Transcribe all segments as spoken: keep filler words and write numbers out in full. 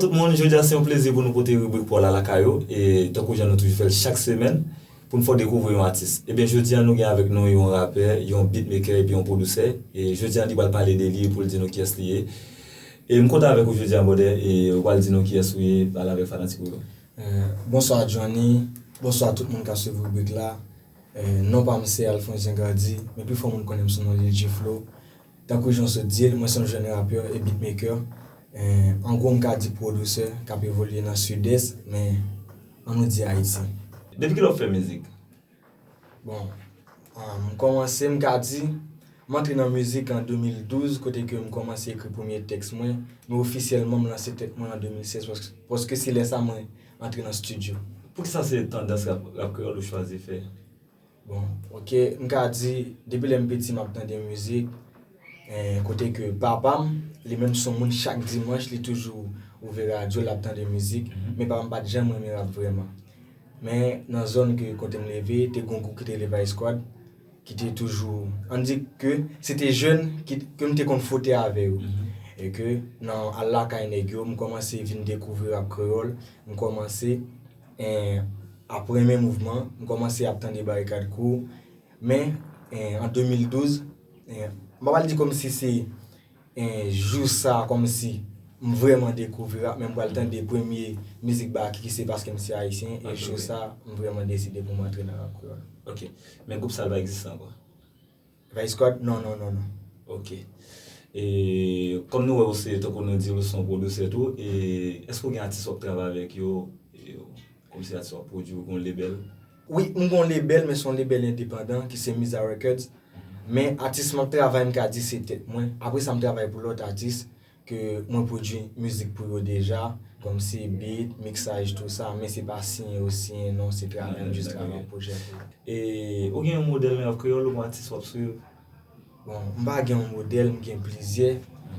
Tout moun, jodi a se yon plezi pou nou pote ribrik pa w la lakay ou, e tankou jan nou toujou fè l chak semèn, pou n fè w dekouvri yon atis. Ebyen, jodi a nou gen avèk nou yon rapè, yon beatmaker epi yon pwodisè. E jodi a li pral pale de li pou l di nou kiyès li ye. E m kontan avèk ou jodi a, brother, e ou pral di nou kiyès ou ye, pale avèk fanatik ou yo. Eh, bonswa Johnny, bonswa tout moun k ap swiv ribrik la. Eh, non pa m se Alphonse Jean Gardy, men pi fò moun konnen m sou non Lil G Flow. Tankou jan w sot di l, mwen se yon jèn rapè e beatmaker. Eh, an gwo, m ka di pwodisè k ap evolye nan Sidès, men ann nou di Ayiti. Depi kilè w ap fè mizik? Bon, ah, m kòmanse, m ka di, m antre nan mizik an de mil douz, kote ke m kòmanse ekri premye tèks mwen, men ofisyèlman m lanse tèt mwen an de mil sèz, paske, paske se lè sa mwen antre nan estidyo. Poukisa se tandans rap, rap kreyòl ou chwazi fè? Bon, ok, m ka di, depi lè m piti, m ap tande mizik, eh, kote ke papa m, li menm se yon moun chak dimanch, li toujou ouvè radyo, l ap tande mizik, men papa m pa t janm renmen rap vrèman. Men nan zòn ke kote m leve, te gen yon gwoup ki te rele Vice Squad, ki te toujou, ann di ke se te jèn ki, ke m te konn fwote avè yo. E ke nan al lakay nèg yo, m kòmanse vin dekouvri rap kreyòl, m kòmanse, eh, ap renmen mouvman, m kòmanse ap tande Barikad Crew, men, eh, an de mil douz, eh, m pa pral di kòmsi se, eh, jou sa kòmsi m vrèman dekouvri rap, men m pral tande premye mizik Baky ki se Paske m se Ayisyen, e jou sa m vrèman deside pou m antre nan rap kreyòl. Ok. Men gwoup sa a pa egziste ankò? Vice Squad? Non, non, non, non. Ok. E kòm nou wè ou se, tankou nou di, ou se yon pwodisè tou, e èske ou gen atis w ap travay avèk yo, e kòmsi atis w ap pwodui, ou gen yon label? Wi, m gen yon label, men se yon label endepandan ki se Miza Records. Men atis m ap travay, m ka di se tèt mwen. Apre sa, m travay pou lòt atis ke mwen pwodui mizik pou yo deja, kòmsi beat, miksaj, tou sa, men se pa siyen yo siyen, non, se travay m, jis travay pwojè pou yo. E ou gen yon modèl nan rap kreyòl, ou gen yon atis w ap swiv? Bon, m pa gen yon modèl, m gen plizyè,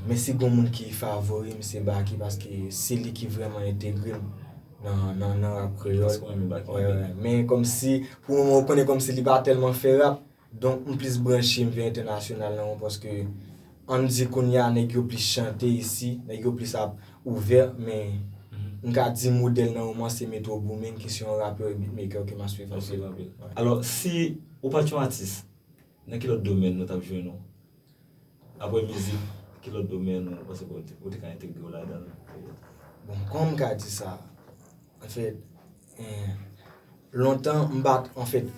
men si gen yon moun ki favori m, se Baky, paske se li ki vrèman entegre m nan, nan, nan rap kreyòl. Paske w renmen Baky anpil. Wi, wi. Men kòmsi, pou moman, ou konnen kòmsi li pa tèlman fè rap, donk m plis branche m vè entènasyonal nan, paske ann di kounye a nèg yo plis chante isi, nèg yo plis ap ouvè, men m ka di modèl nan moman se Metro Boomin, ki se yon rapè e beatmaker ke m ap swiv anpil. Wi. Alò, si ou pa t yon atis, nan ki lòt domèn nou t ap jwenn ou? Apre mizik, ki lòt domèn ou panse ke ou te, ou te ka entegre w ladan l? Bon, kòman m ka di sa? Anfèt, eh, lontan, m pa t, anfèt,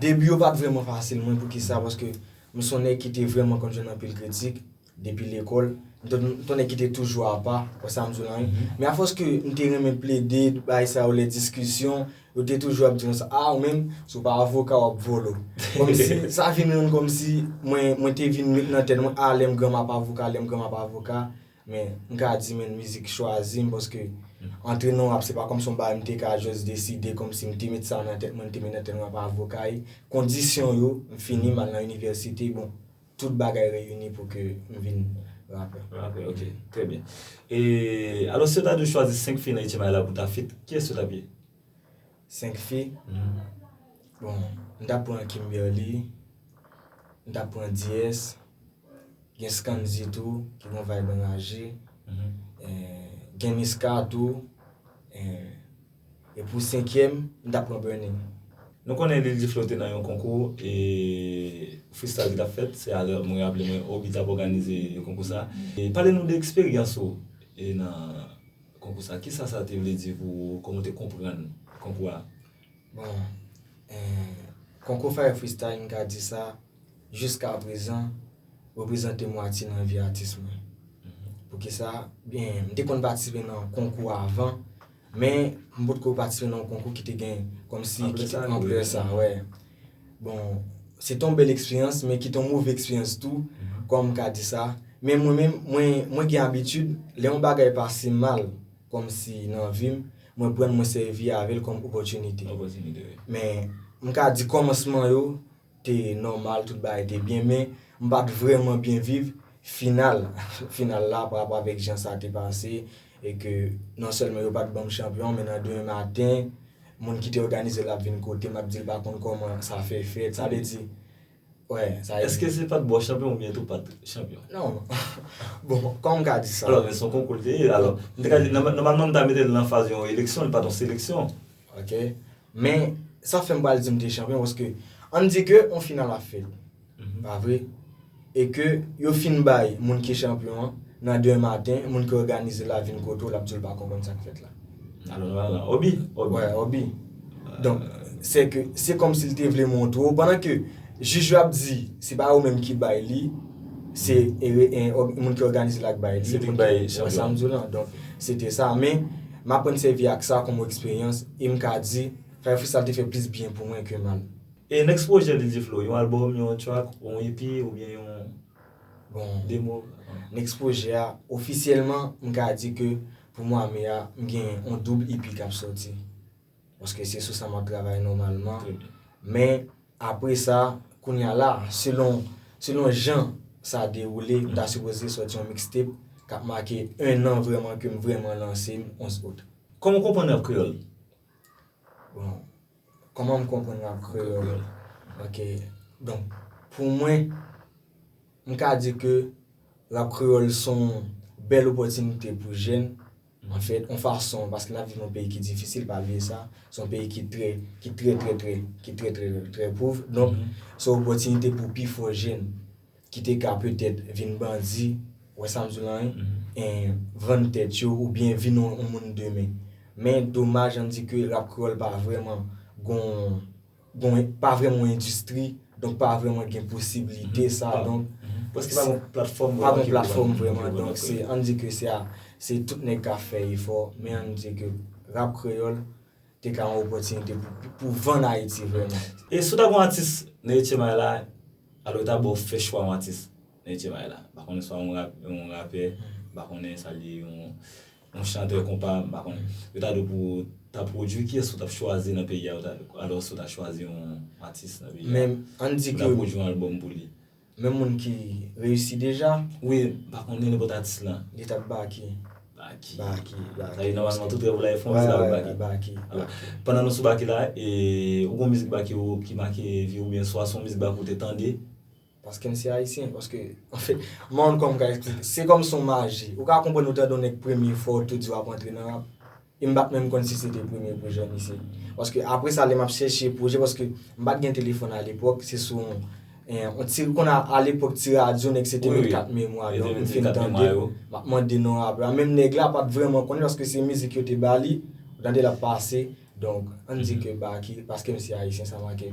debi yo pa t vrèman fasil mwen. Poukisa? Paske m se yon nèg ki te vrèman konn jwenn anpil kritik depi lekòl. M te, m te yon nèg ki te toujou apa, wè sa m di w la, wi. Men afòs ke m te renmen plede, bagay sa yo, lè diskisyon, yo te toujou ap di konsa, "A, ou menm, si w pa avoka, w ap vòlò." Kòmsi, sa vin rann kòmsi mwen, mwen te vin met nan tèt mwen, "A, lè m gran, m ap avoka, lè m gran, m ap avoka." Men, m ka di, men, mizik chwazi m, paske antre nan rap, se pa kòmsi yon bagay m te ka just deside, kòmsi m te met sa nan tèt mwen, m te met nan tèt mwen, m ap avoka, e kondisyon yo, m fini, m al nan inivèsite, bon, tout bagay reyini pou ke m vin rapè. Rapè, ok, trè byen. E, alò, si w ta dwe chwazi senk fi nan H M I la pou ta feat, kiyès yo t ap ye? Senk fi? Bon, m t ap pran Kimberly, m t ap pran D S, gen Scandy tou, ki gon vibe anraje, eh, gen Niska tou, eh, e pou senkyèm, m t ap pran Burning. Nou konnen Lil G Flow te nan yon konkou, e freestyle ki t ap fèt, se alè mwen raple mwen Obi t ap òganize konkou sa. E pale nou de eksperyans ou, e nan konkou sa. Kisa sa te vle di pou ou? Kòman w te konprann konkou a? Bon, eh, konkou Fire Freestyle, m ka di sa, jiska prezan, reprezante mwatye nan vi atis mwen. Poukisa? Byen, m te konn patisipe nan konkou avan, men m potko patisipe nan yon konkou ki te gen kòmsi ki te anplè sa, wè. Bon, se te yon bèl eksperyans, men ki te yon move eksperyans tou, kòm m ka di sa. Men mwen menm, mwen, mwen gen abitid, lè yon bagay pase mal, kòmsi nan vi m, mwen pran l, mwen sèvi avè l kòm opòtinite. Opòtinite, wi. Men, m ka di kòmansman yo te nòmal, tout bagay te byen, men m pa t vrèman byen viv final, final la parapò avèk jan sa te pase, e ke non sèlman yo pa t ban m chanpyon, men nan demen maten, moun ki te òganize l ap vin kote m, ap di l pa konn kòman sa fè fèt. Sa vle di, Wè, sa vle di. Èske se pa t bò chanpyon oubyen tou pa t chanpyon? Non. Bon, kòman m ka di sa? Alò, men se yon konkou l te ye. Alò, m te ka di, nòma- nòmalman, m ta mete l nan faz yon eleksyon, li pa t yon seleksyon. Ok. Men, sa fè m pral di m te chanpyon, paske ann di ke yon final ap fèt. Pa vre? E ke yo fin bay moun ki chanpyon an, nan demen maten, moun ki òganize la vin kote w, l ap di w l pa konprann sa k fèt la. Alò, nou pral nan Obi. Obi. Wè, Obi. Donk, se ke, se kòmsi l te vle montre w, pandan ke jij yo ap di, se pa yo menm ki bay li, se e, e, òg- moun ki òganize la k bay li. Se li k moun bay ki- chanpyon. Wè, sa m di w lan. Donk, se te sa. Men, m aprann sèvi ak sa kòm eksperyans, e m ka di, Fire Freestyle te fè plis byen pou mwen ke mal. E next pwojè Lil G Flow, yon albòm, yon track, yon E P, oubyen yon Bon, demo? Next pwojè a, ofisyèlman, m ka di ke pou mwa me a, m gen yon doub E P k ap sòti. Paske se sou sa m ap travay nòmalman. Trè byen. Men, apre sa, kounye a la, selon, selon jan sa dewoule, m ta sipoze sòti yon mixtape k ap make en an vrèman ke m vrèman lanse m, onz out. Kòman w konprann rap kreyòl? Bon, kòman m konprann rap kreyòl? Ok. Donk, pou mwen, m ka di ke rap kreyòl se yon bèl opòtinite pou jèn. Anfèt, yon fason, paske n ap viv yon peyi ki difisil, pa bliye sa. Se yon peyi ki trè, ki trè, trè, trè, ki trè, trè, trè pòv. Donk, se yon opòtinite pou pifò jèn ki te ka petèt vin bandi, wè sa m di w lan, en, vann tèt yo oubyen vin yon, yon moun demen. Men domaj, ann di ke rap kreyòl pa vrèman gon, gon, pa vrèman yon endistri, donk pa vrèman gen posiblite sa, donk Paske pa gon platfòm pa gon platfòm vrèman, donk se, ann di ke se a, se tout nèg k ap fè efò, men ann di ke rap kreyòl te ka yon opòtinite pou, pou vann Ayiti vrèman. E si w ta gon atis nan Etchemay la, alò yo ta ba w fè chwa yon atis nan Etchemay la. M pa konnen swa yon rap, yon rapè, m pa konnen sa li ye yon, yon chantè konpa, m pa konnen. Yo ta di w pou w ta pwodui, kiyès ou t ap chwazi nan peyi a, ou ta, alò si w ta chwazi yon atis nan peyi a, Men ann di ou ke ta pwodui yon albòm pou li. Men moun ki reyisi deja, Wi, m pa konnen nenpòt atis lan. Li t ap Baky. Baky. Baky, Baky. Sa vle di nòmalman tout rèv ou la e fè yon mizik avèk Baky. Baky. Alò, pandan nou sou Baky la, e, ou gon mizik Baky ou ki make vi ou byen swa se yon mizik Baky ou te tande? Paske m se ayisyen, paske, anfèt, m pa konn kòman m ka eksplike. Se kòm se yon maji. Ou ka konprann ou tande yon nèg premye fwa ou tou di w ap antre nan rap. E m pa t menm konn si se te premye pwojè misye. Paske apre sa, lè m ap chèche pwojè, paske m pa t gen telefòn alepòk, se sou yon, yon ti, ou konn a, alepòk ti radyo, nèg se te vennkat memwa, donk m fin tande, m ap mande non rapè a. Menm nèg la pa t vrèman konnen, paske se mizik yo te ba li, ou tande l ap pase, donk, ann di ke Baky, paske m se ayisyen, sa make.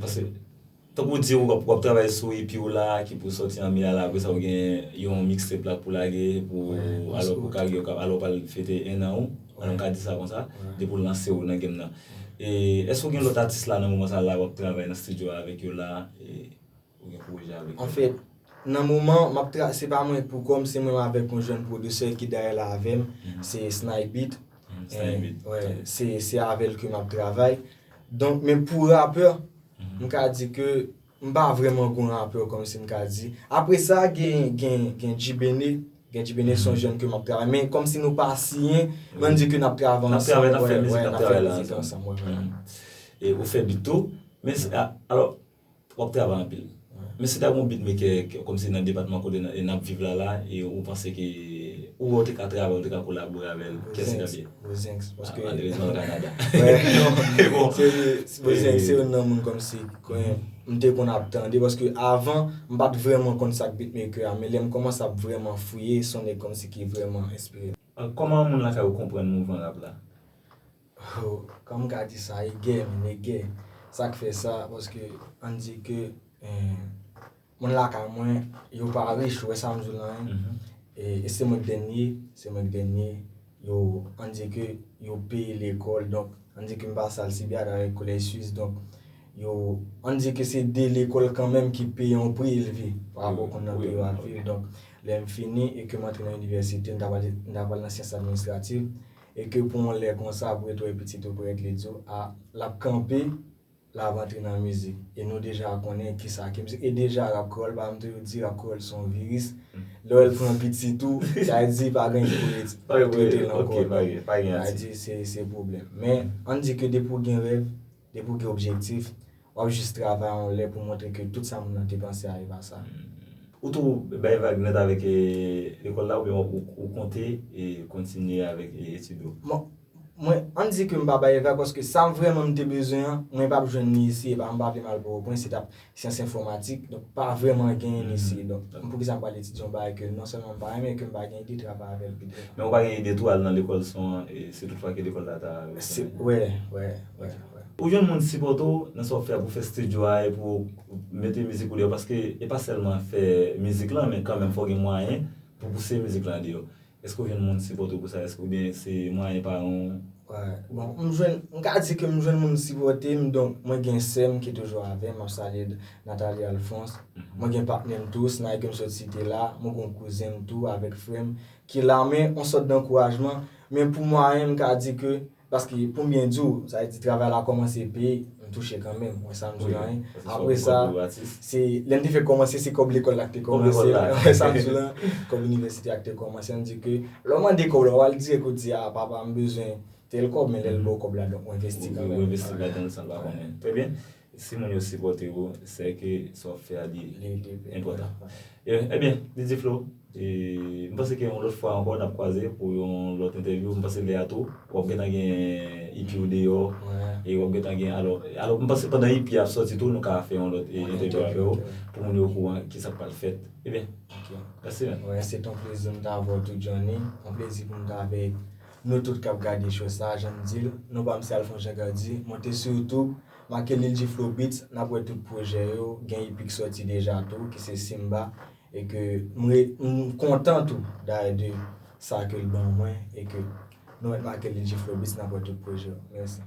Tankou w di w ap, w ap travay sou E P w la ki pou sòti an me a la, apre sa w gen yon mixtape la k pou lage pou, alò pou karyè w, alò w pral fete en an ou, alò m ka di sa konsa, depi w lanse w nan game nan. E èske w gen lòt atis la nan moman sa la w ap travay nan estidyo a avèk yo la, e ou gen pwojè avèk yo? Anfèt, nan moman m ap tra se pa mwen pou kò m, se mwen avèk yon jèn pwodisè ki dèyè la avè m, se Snipe Beat. Snipe Beat. Wè, se se avè l ke m ap travay. Donk, men pou rapè, m ka di ke m pa vrèman gon rapè kòmsi m ka di. Apre sa, gen, gen, gen G Bene. Gen G Bene se yon jèn ke m ap travay. Men kòmsi nou pa siyen, men n di ke n ap travay ansanm. N ap travay, n ap fè mizik, n ap travay la ansanm. E ou fè beat tou. Men se, a, alò, w ap travay anpil. Men si ta gon beatmaker, kòmsi nan depatman kote n ap viv la la, e ou panse ke ou wè ou te ka travay, ou te ka kolabore avè l, kiyès li ta ye? Bozenx, paske Andrezon Kanada. Bozenx se youn nan moun kòmsi m te konn ap tande, paske avan m pa t vrèman konn sa k beatmaker a, men lè m kòmanse ap vrèman fouye, se yon nèg kòmsi ki vrèman enspire m. Kòman moun lakay ou konprann mouvman rap la? Oh, kòman m ka di sa, e gè, men e gè. Sa k fè sa, paske ann di ke, eh, moun lakay mwen, yo pa rich, ou wè sa m di w lan, e, e se mwen k dènye, se mwen k dènye, yo, ann di ke yo peye lekòl, donk, ann di ke m pase Alcibiade avèk Collège Suisse, donk, yo, ann di ke se de lekòl kanmenm ki peye yon pri elve, pa rapò konn nan peyi w ap viv, donk, lè m fini e ke m antre nan inivèsite, m ta pral, m ta pral nan syans administrativ, e ke pou yon lè konsa, apre tou, e pitit ou prèt, li di w, a, l ap kanpe, l ap antre nan mizik. E nou deja konnen kisa ki mizik. E deja, rap kreyòl, pa m toujou di, rap kreyòl se yon viris. Lè w wè l pran pitit ou, sa vle di pa gen pou rete l ankò. Sa vle di se, se pwoblèm. Men, ann di ke depi w gen rèv, depi w gen objektif, w ap jis travay yon lè pou montre ke tout sa moun nan te panse a, e pa sa. Ou tou bay vag nèt avèk e, lekòl la oubyen ou, ou konte e kontinye avèk e, etid ou? Mwen, ann di ke m pa bay vag paske sa m vrèman m te bezwen an, mwen p ap jwenn li isi, e pa m pa vle m al Pòtoprens, se t ap syans enfòmatik, donk pa vrèman genyen isi. Donk, poukisa m pral etidye yon bagay ke non sèlman m pa renmen, ke m pa gen ide travay avè l pito? Men ou pa gen ide tou al nan lekòl son an, e si toutfwa ke lekòl la ta rekonnen? Wè, wè, wè, wè. Ou jwenn moun sipòte w nan sa w ap fè a pou fè estidyo a e pou mete mizik ou deyò, paske e pa sèlman fè mizik lan, men kanmenm fò w gen mwayen pou pouse mizik lan deyò. Èske w jwenn moun sipòte w pou sa? Èske oubyen se mwayen paran w? Bon, m jwenn, m ka di ke m jwenn moun sipòte m, donk mwen gen sè m ki toujou avè m, m ap salye Nathalie Alphonse. Mwen gen patnè m tou, Snay ke m sot site la, mwen gen yon kouzen m tou avèk frè m ki la, men yon sòt dankourajman, men pou mwayen m ka di ke, paske pou m byen di w, sa vle di travay la kòmanse peye, m touche kanmenm, wè sa m di w la, apre sa, se lè m te fè kòmanse, se kòb lekòl la ki te kòmanse, wè sa m di w la, kòb inivèsite a ki te kòmanse, m di ke lè w mande kòb la, w al dirèk ou di a papa m bezwen tèl kòb, men lè l ba w kòb la, donk ou envesti kanmenm. Ou envesti ladan l san l pa konnen. Trè byen. Si moun yo sipòte w, se ke sa w ap fè a li enpòtan. Ebyen, D J Flo, m panse ke yon lòt fwa ankò n ap kwaze pou yon lòt entèvyou. M panse lè a tou, w ap gentan gen E P ou deyò. E w ap gentan gen, alò, alò, m panse pandan E P a ap sòti tou, nou ka fè yon lòt entèvyou avè w pou moun yo okouran ki sa k pral fèt. Ebyen, mèsi man. Wè, se t on plezi m ta avè w tou, Johnny. On plezi pou m ta avèk nou tout k ap gade show sa, jan m di l. Non pa m se Alphonse Jean Gardy. Monte sou YouTube, make Lil G Flow Beats, n ap wè tout pwojè yo. Gen E P k sòti deja tou, ki se Simba. E ke m re, m kontan tou, dayè, de sa ke l ban mwen. E ke nou mèt make Lil G Flow Beats, n ap wè tout pwojè yo. Mèsi.